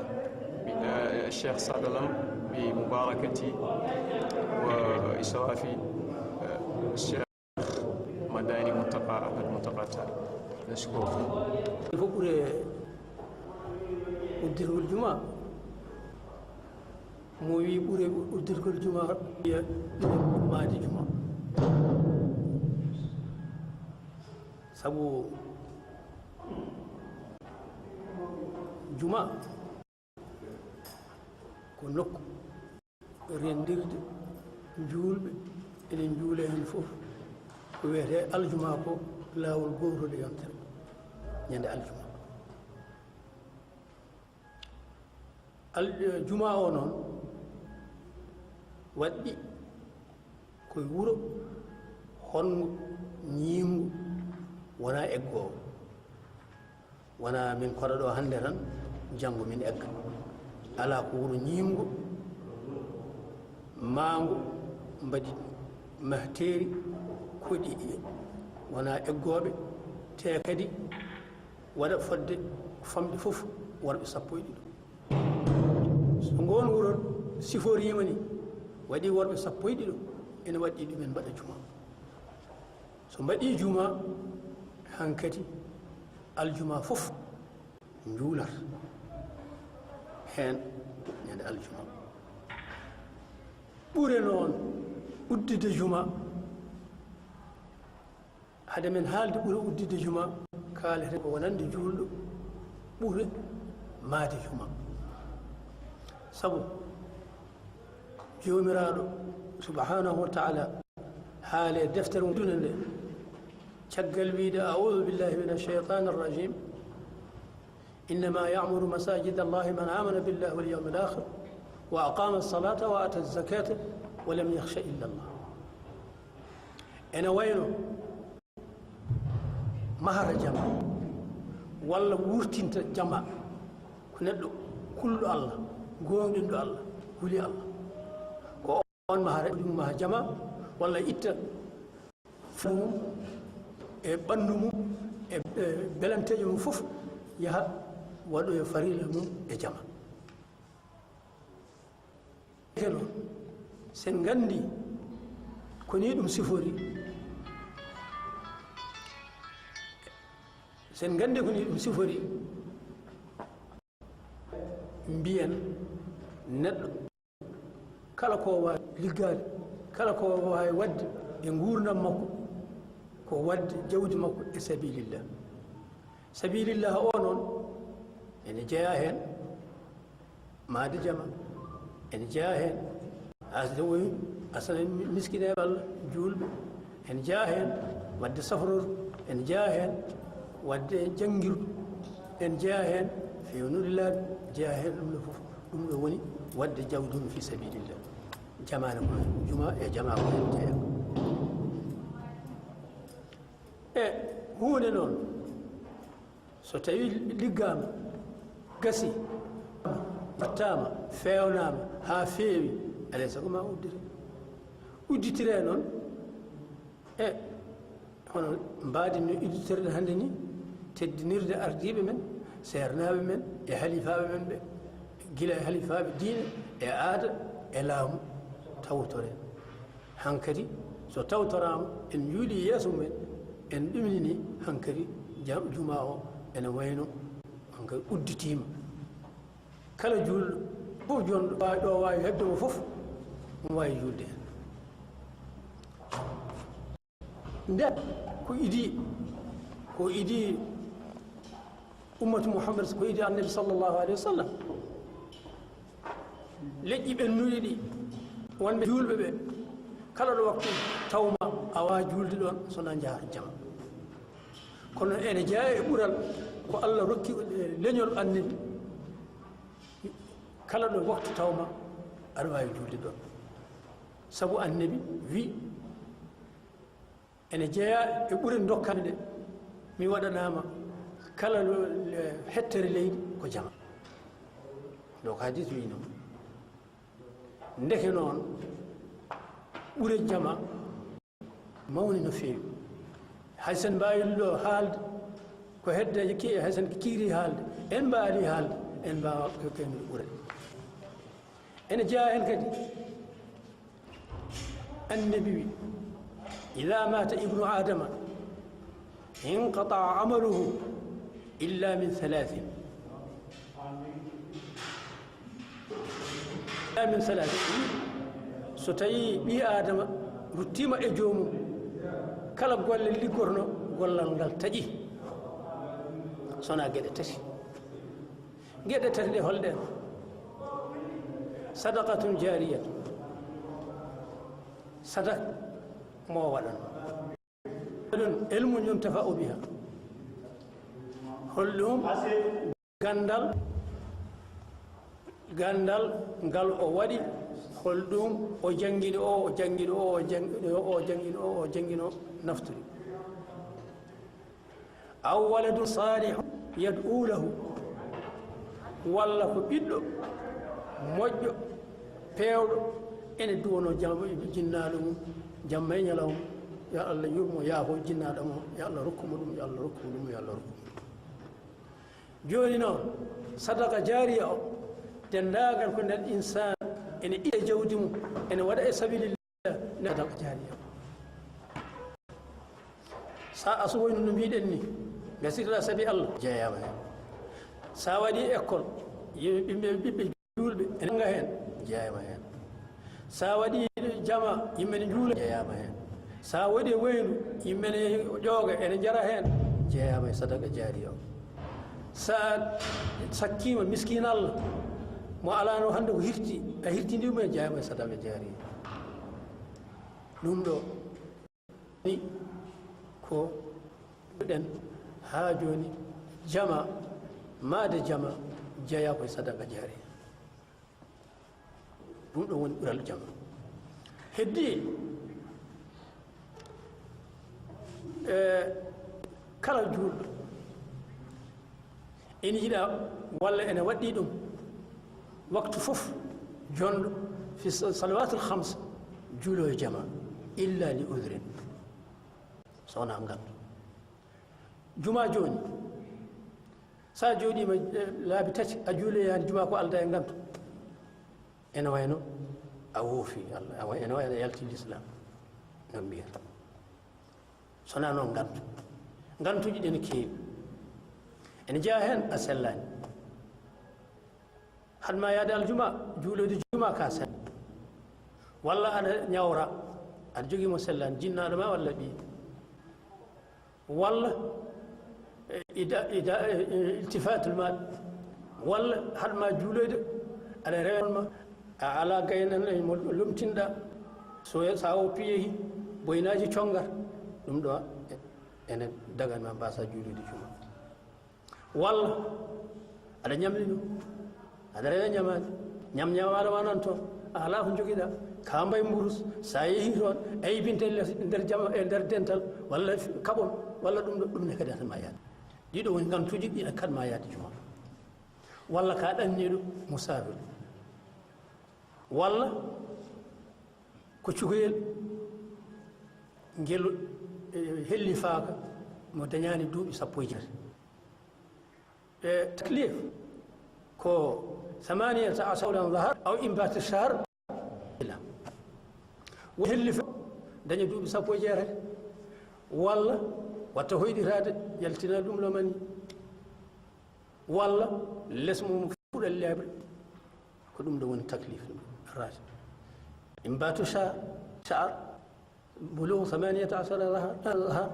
آه، الشيخ سعد لم بمباركة وإشراف، آه، الشيخ مداني منتقى أحمد منتقى تال. نشكركم. Ko ɓure uddirgol juma. Mo wi ɓure uddirgol juma, wiya ɓure maadi juma. Sabu juma ko nokku renndirde juulɓe, ene juula heen fof. Ko wiyetee aljuma ko laawol gootol e yontere, ñande aljuma. Al-, eh, juma o noon waɗɗi koye wuro honngo, ñiiɓngo, wonaa eggoowo. Wonaa min koɗa ɗo hannde tan, janngo min egga. Alaa, ko wuro ñiiɓngo, maango, mbaɗi mahteeri, koɗi, wonaa eggooɓe, Te kadi waɗa fodde famɗi fof worɓe sappo e ɗiɗo. So ngoon wuro siforiima ni, waɗi worɓe sappo e ɗiɗo, ene waɗi ɗumen mbaɗa juma. So mbaɗi juma, hankadi aljuma fof njuulat heen ñande aljuma. Ɓure noon uddude juma, hade men haalde ɓure uddude juma, kaaleten ko wonande juulɗo ɓure maayde juma. Sabu Joomiraaɗo subhanahu wa taala haali e deftere mum nde, caggal wiide, "A'udhu billahi minash shaytanir rajim. Innama ya'muru masajid Allahi man amana billahi wal yawmil akhir, wa aqama as-salata wa ata az-zakata, wa lam yakhsha illa Allah." Ene wayno mahata jama, walla wurtinta jama, ko neɗɗo kulɗo Allah, gooŋɗinɗo Allah, huli Allah. Ko on mahata, ɗum maha jama, walla itta fuu mum e ɓanndu mum e, e belanteejo mum fof, yaha waɗoya farilla mum e jama. Keno, sen nganndi ko ni ɗum sifori, sen nganndi ko ni ɗum sifori, mbiyen neɗɗo kala ko waawi liggaade, kala ko waawi waɗde e nguurndam makko, ko waɗde jawdi makko e sabilillah. Sabilillah o noon, ene jeyaa heen maayde jama, ene jeyaa heen asde woy asana miskineeɓe Allah, juulɓe, ene jeyaa heen waɗde safror, ene jeyaa heen waɗde janngirdu, ene jeyaa heen feewnude laabi, jeyaa heen ɗum ɗo fof. Ɗum ɗo woni waɗde jawdi mum fi sabilillah. Jamaane ko juma e jama ko heen jeyaa. E huunde noon, so tawi liggaama, gasi, wattaama, feewnaama haa feewi, alaa e sago ma uddite. Udditire noon, e hono mbaadi no udditire hannde ni, teddinirde ardiiɓe men, seernaaɓe men, e halifaaɓe men ɓe, gila e halifaaɓe diine, e aada, e laamu, tawtore. Hankadi, so tawtoraama, en njuulii yeeso mumen, en ɗumini ni, hankadi, ja-, juma o ene wayno hankadi udditiima. Kala juulɗo fof, jonɗo waawi ɗo, waawi heɓde mo fof, omo waawi juulde heen. Nden ko idii, ko idii ummatu Muhammad, ko idii Annabi sallallahu alayhi wa sallam. Leƴƴi ɓennuɗi ɗi, wonɓe juulɓe ɓe, kala ɗo waktu tawma a waawaa juulde ɗoon, so na njaha jama. Kono ene jeyaa e ɓural ko Allah rokki, e leñol Annabi, kala ɗo waktu tawma aɗa waawi juulde ɗoon. Sabu Annabi wi, ene jeyaa e ɓure dokkaami nde, mi waɗanaama kala lo-, le-, hettere leydi ko jama. Ɗo ko hadis wi noon. Ndeke noon, ɓure jama mawni no feewi. Hay sen mbaawi ɗo haalde, ko hedde ki, hay sen kiiri haalde, en mbaali haalde, en mbaawa ko ken ɓure. Ene jeyaa heen kadi, Annabi wi, "Idaa maata ibnu Aadama, inqata'a amaluhu illa min salaasin." Illa min salaasin. So tawii ɓii Aadama ruttiima e joomum, kala golle liggotono, gollal ngal taƴi. So na geɗe tati. Geɗe tati ɗe holɗen? Sadaqatun jaariyatun. Sadak mo waɗan. Ɗum ilmun yuntafa'u biha. Holɗum gandal, gandal ngal o waɗi, holɗum o janngini o, o janngini o, o janngini o, o janngini o, o janngini o naftiri. Aw waladun salihun yad'u lahu, walla ko ɓiɗɗo moƴƴo, peewɗo, ene duwono jam-, jinnaaɗo mum, jamma e ñalawma, Yo Allah yurmo, yaafo jinnaaɗo mo, yo Allah rokku mo ɗum, yo Allah rokku mo ɗum, yo Allah rokku mo ɗum. Jooni noon, sadaka jaariya o, denndaangal ko nden insaan ene itta e jawdi mum, ene waɗa e sabilillah, ne sadaka jaariya o. Sa asowoyno no mbiɗen ni, gasirɗa sabi Allah, jeeyama heen. Sa waɗi école, yimɓe, ɓiɓɓe, ɓiɓɓe juulɓe ene njannga heen, jeeyama heen. Sa waɗi jama, yimɓe ne njuula, jeeyama heen. Sa waɗi waynu, yimɓe ne ƴooga, ene njara heen, jeeyama e sadaka jaariya o. Sa sakkima miskin Allah, mo alano hannde ko hirti, a hirtini ɗum e, jeeyama e sadaka jaariya. Ɗum ɗo ni ko ɗen haa jooni, jama, maade jama jeeya koye sadaka jaariya. Ɗum ɗo woni ɓural jama. Heddi, e, kala juulɗo ene yiɗa walla ene waɗɗi ɗum waktu fof, jonɗo fi sa-, salawatul khams, juulo e jama, illa li udhrin, so wonaa ngantu. Juma jooni, sa jooɗiima, e, laabi tati, a juuloyaani juma ko alda e ngantu, ene wayno a woofi Allah, a way-, ene wayno a yalti l'islam, ngam mbiyata. So wonaa noon ngantu. Ngantuuji ɗi ene keewi. Ene jeyaa heen a sellaani. Haɗ ma yahde aljuma, juulde juma ka sell. Walla aɗa ñawra, aɗa jogii mo sellaani, jinnaaɗo ma walla ɓiy. Walla, e, ida, ida, e, e, iltifatul mal. Walla haɗ ma juuloyde, aɗa rewa ma, a alaa gaynana mo lomtinɗa. So, sa o piyehi, boynaaji congar, ɗum ɗo, e, ene dagan ma mbasa juulude juma. Walla aɗa ñamli ɗum, aɗa rewa ñamaade, ñam ñamaade ma nan toon, a alaa ko njogiɗa, ka mbay mburus, sa yehi toon, aybinte les-, nder jama, e nder dental, walla f-, kaɓon, walla ɗum ɗo, ɗum ne kadi hata ma yaade. Ɗiɗo woni ngantuuji ɗi kat ma yaade juma. Walla ka ɗanniiɗo musaafir. Walla ko cukalel ngel, e, hellifaaka mo dañaani duuɓi sappo e jeetati. E, taklif ko ثمانية عشر شهرا ظهر أو إنبات الشهر. Woni hellifa daña duuɓi sappo e jeetati, walla watta hoyɗitaade, yaltina ɗum ɗo mani, walla les mum fuɗal leeɓre, ko ɗum ɗo woni taklif ɗum rati. Imbatu sha-, sha'ar, bulughu thamaniyata ashara laha, laha,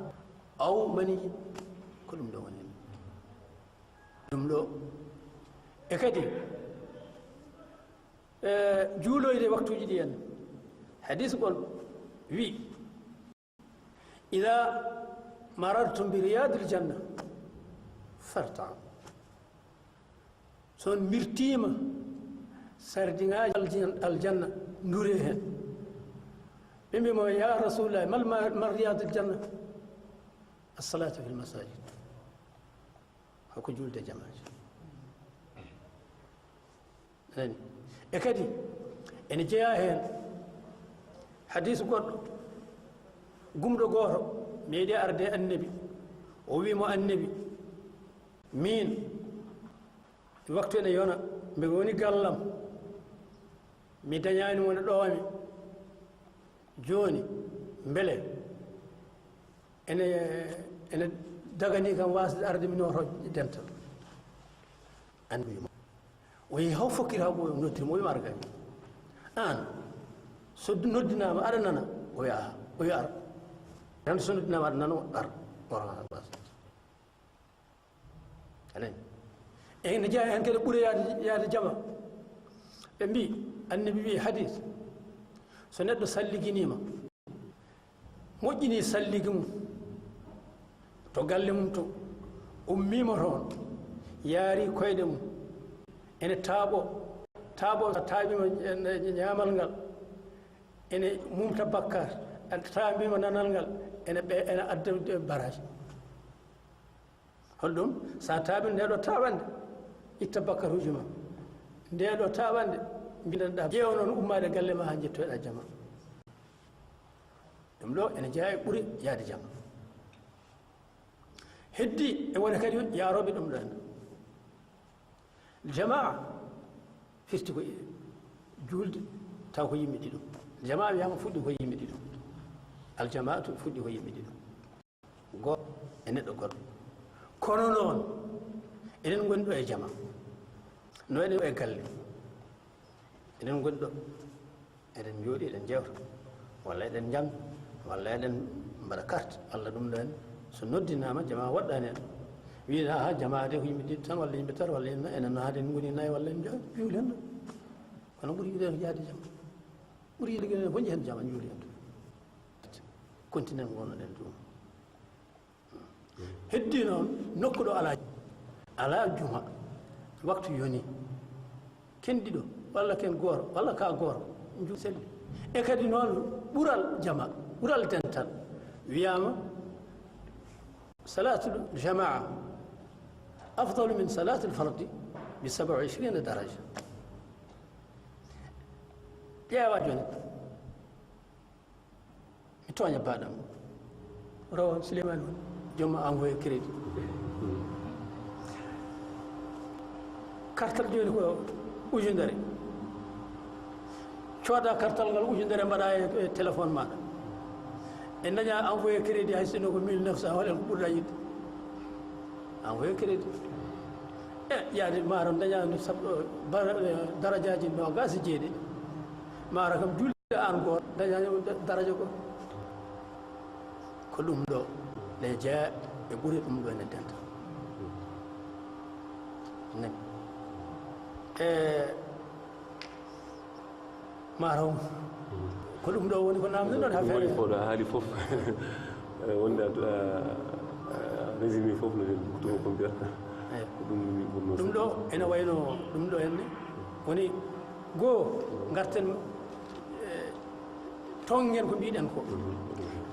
aw mani, ko ɗum ɗo woni. Ɗum ɗo. E kadi, e, juuloyde waktuuji ɗi en. Hadis gol wi, "Idha marartum bi riyadil janna, farta'u." So on mirtiima sardiŋaaji aljan-, aljanna, ndure heen. Ɓe mbi mo, "Ya Rasulullah, mal ma-, mal riyadil janna?" As-salatu fil masajid. Hoko juulde jamaaji. Nani? E kadi, ene jeyaa heen hadis goɗɗo, gumɗo gooto meeɗi arde Annabi, o wi mo, "Annabi, miin, waktu ene yona, mbe woni gallam, mi dañaani mo no ɗoomi. Jooni, mbele ene, ene daganii kam waasde arde mi nooto dental?" Annabi mo. O yehi haw fokkita, o noddiri mo, o wiima, "Ar gay." Aan, so noddinaama, aɗa nana? O wiya, "Aha." O wiya, "Ar." Tan so noddinaama, aɗa nana, o ar. O ar. A nani? E ene jeyaa heen kadi ɓure yaade, yaade jama. Ɓe mbi, Annabi wi hadis, so neɗɗo salliginiima, moƴƴini salligi mum to galle mum to, ummiima toon, yaari koyɗe mum, ene taaɓo, taaɓo, so taaɓiima, e, e, ñaamal ngal, ene mumta bakkaat, a taaɓiima nanal ngal, ene ɓe-, ene adda baraji. Holɗum? Sa taaɓi nde ɗo taaɓande, itta bakkaruuji ma. Nde ɗo taaɓande, mbiɗen ɗa, ƴeewa noon ummaade galle ma haa njettoyɗa jama. Ɗum ɗo ene jeyaa e ɓure yaade jama. Heddi e wona kadi yaarooɓe ɗum ɗon. Jamaa firti ko e juulde, taw ko yimɓe ɗiɗo. Jamaa wiyaama fuɗɗi ko yimɓe ɗiɗo. Aljamaatu fuɗɗi ko yimɓe ɗiɗo. Gooto e neɗɗo goɗɗo. Kono noon, eɗen ngoni ɗo e jamaa. No eɗen ɗo e galle. Eɗen ngoni ɗo. Eɗen njooɗi, eɗen njewta. Walla eɗen njannga. Walla eɗen mbaɗa carte. Walla ɗum ɗo en. So noddinaama, jamaa woɗɗaani en. Wiide, "Aha, jamaa de ko yimɓe ɗiɗo tan, walla yimɓe tato, walla yimɓe nayo. Enen no haade en ngoni nayo, walla en njo-, piwlen ɗo." Kono ɓuri yiɗde ko yaade jamaa. Ɓuri yiɗde ko njehen jamaa, njuuli en to. Continent wonnoɗen ɗum. Heddi noon, nokku ɗo alaa, alaa juma, waktu yoni. Ken ɗiɗo, walla ken gooro, walla ka gooro, nju selli. E kadi noon, ɓural jama, ɓural dental, wiyaama, salatul jamaa afdalu min salatul fardi bi saba wa ishrina daraja. Ƴeewa jooni. Mi tooña baaɗam. Rowan Souleymane woni joom envoyé crédit. Kartal jooni ko ujunere. Cooda kartal ngal ujunere mbaɗa e, e téléphone maɗa. E daña envoyé crédit hay sinno ko mille neuf cent, hoɗen ko ɓurɗa yiɗde. Envoyé crédit. E yaade maaro daña no sab-, bara-, darajaaji noogaas e jeeɗiɗi. Maaro kam juulde aan gooto daña daraja ko. Ko ɗum ɗo ne jeya e ɓure ɗum ɗo ene denta. Ne. E Maaro, ko ɗum ɗo woni ko namdi ɗon affaire. Woni ko ɗo haali fof. Eh, wonde a, a, a résumé fof no, to ko mbiyata. Eyi. Ko ɗum woni ɓurno. Ɗum ɗo ene wayno ɗum ɗo henne. Woni goo, ngarten, eh, tonngen ko mbiɗen ko.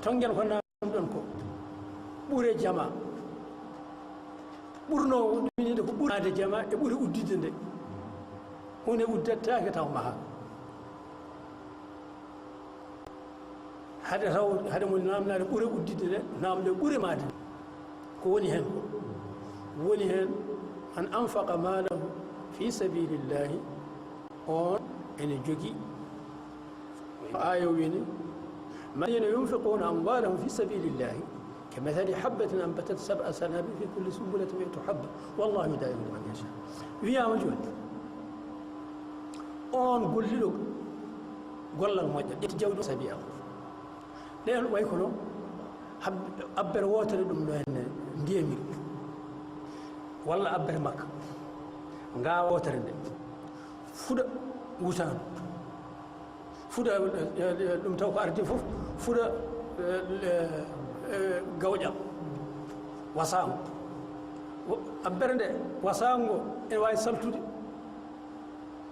Tonngen ko namdi ɗon ko ɓure jama. Ɓurno ɗuminiide ko ɓurnaade jama e ɓure udditde nde. Huunde uddattaake taw maha. Hade taw, hade mo namnaade ɓure udditde nde, namde ɓure maade. Ko woni heen ko? Woni heen, "Man anfaqa maalahu fi sabilillahi", on ene jogi. Aaya o wini, "Alladhina yunfiquna amwalahum fi sabilillahi kamathali habbatin anbatat sab'a sanabila fi kulli sunbulatin mi'atu habba, wallahu yudha'ifu liman yasha." Wiyaama jooni, on golliɗo gollal moƴƴal, ƴetti jawdi sabi Allah. Ɗen way kono hab-, abbere wootere ɗum no henne ndiyamiri, walla abbere makka, ngaawa wootere nde, fuɗa wutaandu, fuɗa, eh, eh, ɗum taw ko ardi fof, fuɗa, eh, eh, eh, gawƴal, wasaango. Wo-, abbere nde, wasaango ene waawi saltude.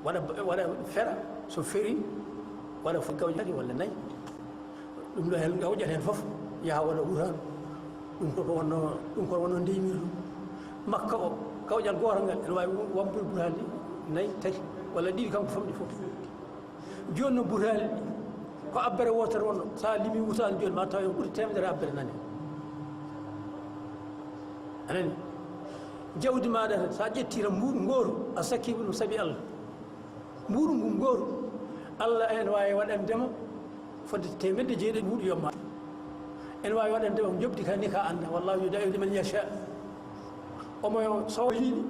Waɗa, waɗa fera, so feri, waɗa fo gawƴaji walla nayi. Ɗum ɗo heen gawƴat heen fof, yaha waɗa wuraandu. Ɗum ko wonno, ɗum ko wonno ndeymirdu. Makka o, gawƴal gootal ngal, ene waawi wambude burhali nayi, tati, walla ɗiɗi, kanko famɗi fof. Jooni no burhali ɗi, ko abbere wootere wonno, so a limi wutaandu jooni, ma taw en ɓuri teemedere abbere nane. A nani? Jawdi maaɗa, so a ƴettira mbuuɗu ngooru, a sakki ɗum sabi Allah. Mbuuɗu ngu ngooru, Allah ene waawi waɗande ma fodde teemedde jeeɗiɗi mbuuɗu yomma. Ene waawi waɗande ma njoɓdi ka ni ka annda. Wallahu yudha'ifu liman yasha. Omo sowa yiɗi,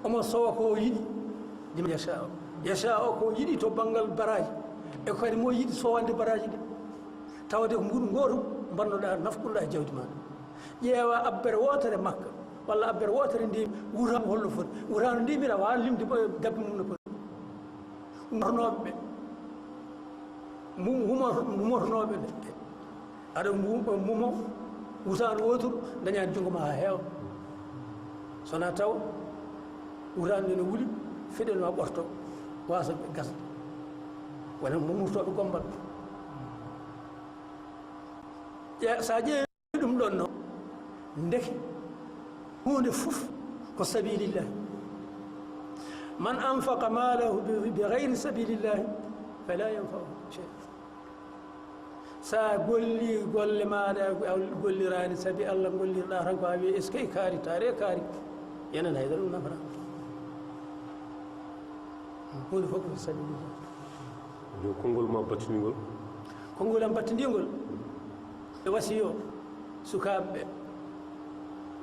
omo sowa ko o yiɗi. Liman yasha. Yasha o ko yiɗi to banngal baraaji. E ko kadi mo yiɗi sowande baraaji ɗi. Tawde ko mbuuɗu ngooru mbannoɗaa nafqunɗaa e jawdi maaɗa. Ƴeewa abbere wootere makka, walla abbere wootere ndi wuraandu holno foti. Wuraandu ndi mbiɗa waawi limde gabbe mum no foti. Umornooɓe ɓe. Mum-, humor-, umornooɓe ɓe. Aɗa mu-, mumo wutaandu wooturu, dañaani junngo ma haa heewa. So na taw wuraandu no wuli, feɗel ma ɓorto, waasa ɓe gasa. Wona mo murtooɓe gombal. Ƴe-, so a ƴeewi ɗum ɗon no, ndeke huunde fof ko sabilillahi. Man anfaqa maalahu bi, bi gayri sabilillahi, fala yanfa'uhu shay. Sa golli golle maaɗa, a golliraani sabi Allah, gollirɗa tan ko a wiye, "Eskey, kaari, taare, kaari." Yenana haydara ɗum nafata. Huunde fof ko fi sabilillah. Yo konngol ma battiningol. Konngol am battiningol. E wasiyo sukaaɓe ɓe,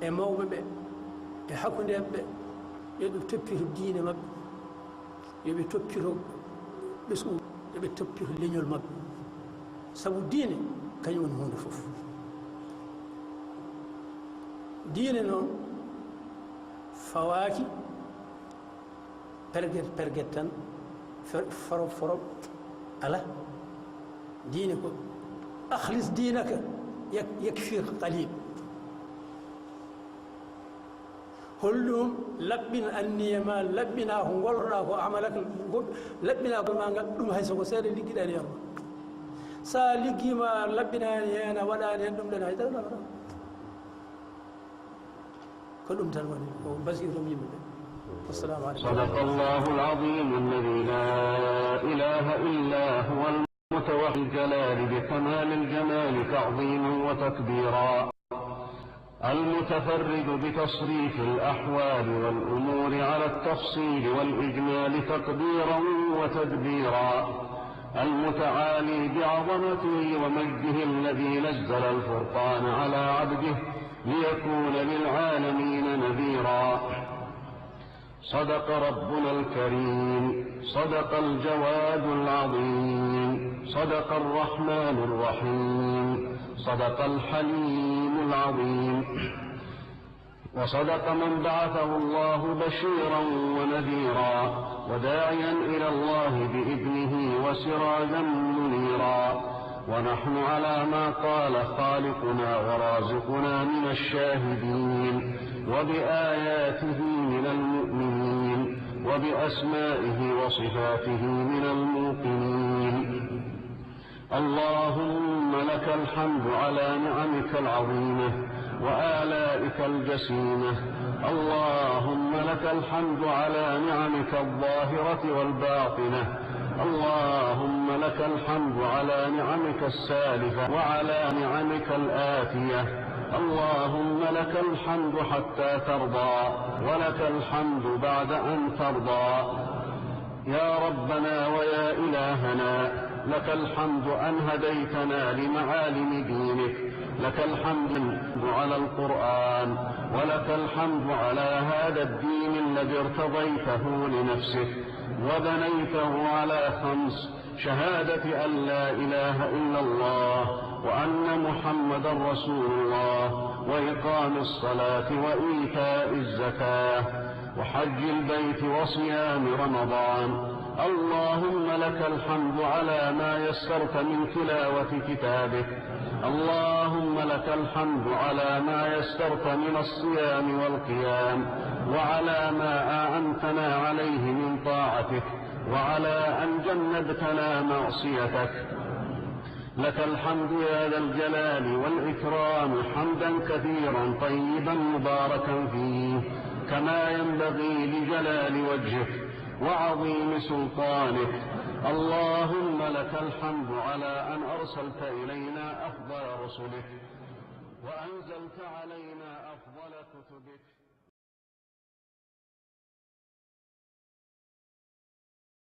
e mawɓe ɓe, e hakkundeeɓe ɓe, yo ɓe toppito diine maɓɓe. Yo ɓe toppito ɓesngu, yo ɓe toppito leñol maɓɓe. Sabu diine, kañum woni huunde fof. Diine noon fawaaki perget, perget tan, fer-, forob, forob, ala. Diine ko, "Akhlis dinaka yak-, yakfika qalil." Holɗum? Laɓɓin anniya ma, laɓɓina ko ngolloɗa ko, amalak, go-, laɓɓinagol ma ngal, ɗum hay so ko seeɗa liggiɗa heen, yerma. Sa liggiima, laɓɓinaani heen, a waɗaani heen ɗum ɗon, hay dara nafata. Ko ɗum tan woni ko mbasiyton yimɓe ɓe. Assalamu aleykum. صدق الله العظيم الذي لا إله إلا هو المتوحد الجلال بكمال الجمال تعظيما وتكبيرا. المتفرد بتصريف الأحوال والأمور على التفصيل والإجمال تقديرا وتدبيرا. المتعالي بعظمته ومجده الذي نزل الفرقان على عبده ليكون للعالمين نذيرا. صدق ربنا الكريم، صدق الجواد العظيم، صدق الرحمن الرحيم، صدق الحليم العظيم. وصدق من بعثه الله بشيرا ونذيرا وداعيا إلى الله بإذنه وسراجا منيرا. ونحن على ما قال خالقنا ورازقنا من الشاهدين، وبآياته من المؤمنين، وبأسمائه وصفاته من الموقنين. اللهم لك الحمد على نعمك العظيمة وآلائك الجسيمة. اللهم لك الحمد على نعمك الظاهرة والباطنة. اللهم لك الحمد على نعمك السالفة وعلى نعمك الآتية. اللهم لك الحمد حتى ترضى، ولك الحمد بعد أن ترضى. يا ربنا ويا إلهنا، لك الحمد أن هديتنا لمعالم دينك، لك الحمد على القرآن، ولك الحمد على هذا الدين الذي ارتضيته لنفسك وبنيته على خمس: شهادة أن لا إله إلا الله وأن محمدا رسول الله وإقام الصلاة وإيتاء الزكاة وحج البيت وصيام رمضان. اللهم لك الحمد على ما يسرت من تلاوة كتابك. اللهم لك الحمد على ما يسرت من الصيام والقيام، وعلى ما أعنتنا عليه من طاعتك، وعلى أن جنبتنا معصيتك. لك الحمد يا ذا الجلال والإكرام، حمدا كثيرا طيبا مباركا فيه، كما ينبغي لجلال وجهك وعظيم سلطانك. اللهم لك الحمد على أن أرسلت إلينا أفضل رسلك، وأنزلت علينا أفضل كتبك.